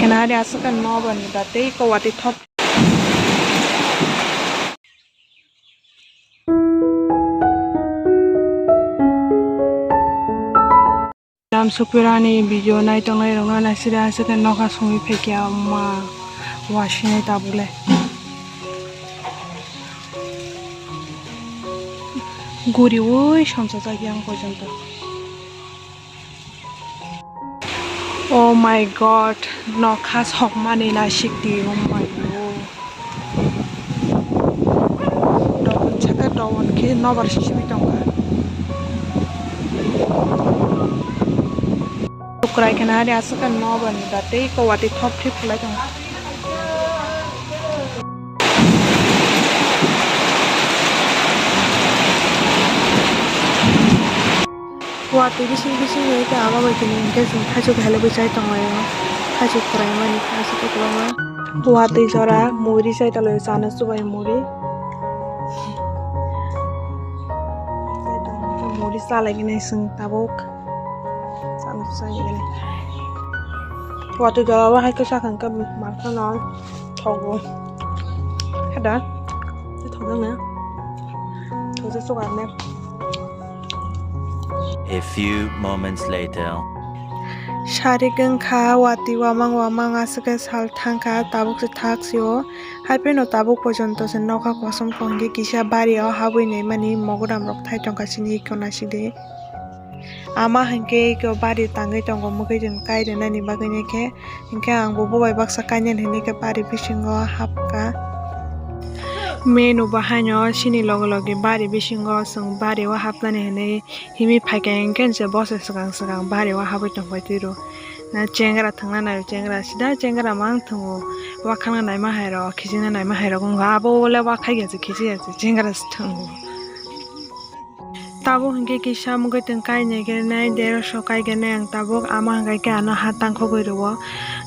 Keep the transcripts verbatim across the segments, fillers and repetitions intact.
Nari aswk no bani da tei ko watwi thop. Lam sukpirani video nai tongnai rokno naisida aswk nokha songwi phaikya ma wasinai tabuk le. Guriwi somsajak yang porjonto. Oh my God, nokha sokmani na sikti, oh my God. Dogon saka dogon khe nobar siswi tongkha. Tukrai khena hari aswk nobar ni da tei ko watwi thop thip khlai tongkha. Watwi bising bising bai khe ama bai khe hwnkhe chwng thaichuk hai laiwi chai tonglaio. Thaichuk kwraimani aswk kwbangma. Watwi jora muri chai tonglaio, chana chubai muri. Muri chalaignai chwng tabuk. Chana chubai. Watwi jora o hai khe sakha hwnkhe marsa no thogo. Hada. Thogo na. Thogo chubai na. A few moments later. Sarik wngkha, watwi wamang wamang aswk khe sal thangkha, tabuk se thak sio. Haiphano tabuk pojonto se nokha kosom kongkhe kisa bari o habwi naimani mogodam rok thai tongkha chini iko naisidi. Ama hinkhe iko bari tangwi tongo, mwkhwtwng kai rwnani bagwino khe. Hinkhe ang bo bobai baksa kainani hinwi khe bari bisingo hapkha. Menu bo haino chini loge loge bari bisingo chwng bari o hapnani hinwi himwi phaikha, hinkhe je bose swkang swkang bari o habwi tongphai twi rw. Na chengra thangna nai, chengra sida chengra mang thango, wakhangna naima hai rok, khichingna naima hai rok wngkha, abo le wakhai ya se khichi ya se chengra se thango. Tabuk hinkhe kisa mwkhwtwng kainai khe nai, derosho kai khe nai ang tabuk, ama hwnkhe khe ano ha tangkhogwi rwo.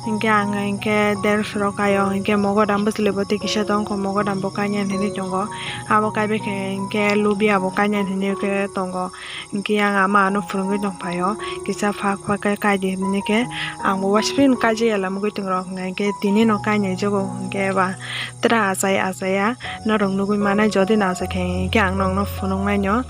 Hinkhe ang hinkhe derosho rok kaio, hinkhe mogodam bwchwlwi bo tei kisa tongkho, mogodam bo kainai hinwi tongo. Abo kaibai khe hinkhe lubia bo kainai hinwi khe tongo. Hinkhe ang ama ano phwrwngwi tongphaio, kisa phak phak khe kaidi hinwi khe ang bo waisprino kaijak ya la mwkhwtwng rok, hinkhe tini no kainai jogo hinkhe ba tra achai achai ya. Norok nugwi manai, jodi nacha khe hinkhe ang nokno phunuknai no.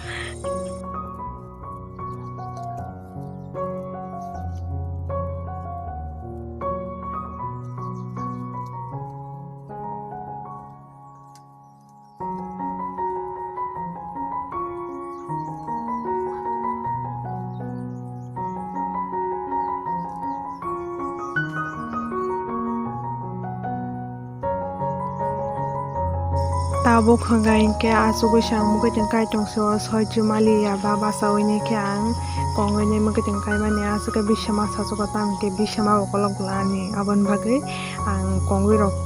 Tabuk hwnga hinkhe achugwi se ang mwkhwtwng kai tongsi o soi chumali ya ba bachaui ni khe ang kongwi ni mwkhwtwng kaimani aswk khe bisama sachugo tamo khe bisama ukolok glani aboni bagwi ang kongwi rok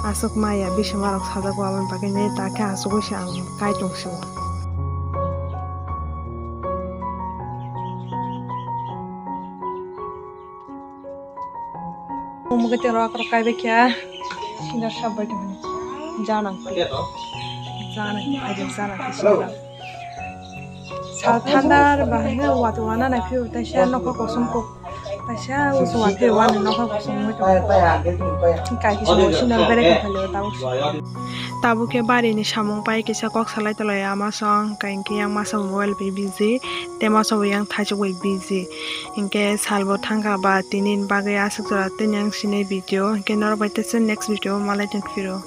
aswk maya bisama rok sajago aboni bagwi ni ta khe achugwi se ang kai tongsi o. Omo khe tei rok rok kaibai kha. Sinda sab bai tong. Janang. Janang. Ajak janang. Sal thandar ba hwnwi watwi wana nai phiyok taisa nokha kosom kok. Taisa usu watwi wana nokha kosom wngwi tongo. Kai kisa bo sinda berek kha phai leo tabuk. Tabuk khe bari ni samung pai kisa kok salai tolai ama song. Kai hwnkhe yang masa mobile bai busy. Tei masa bo yang thaichuk bai busy. Hinkhe salbo thangkha ba tini ni bagwi aswk jora tei nang sinai video, hinkhe norok bai teisa next video malai tongphiro.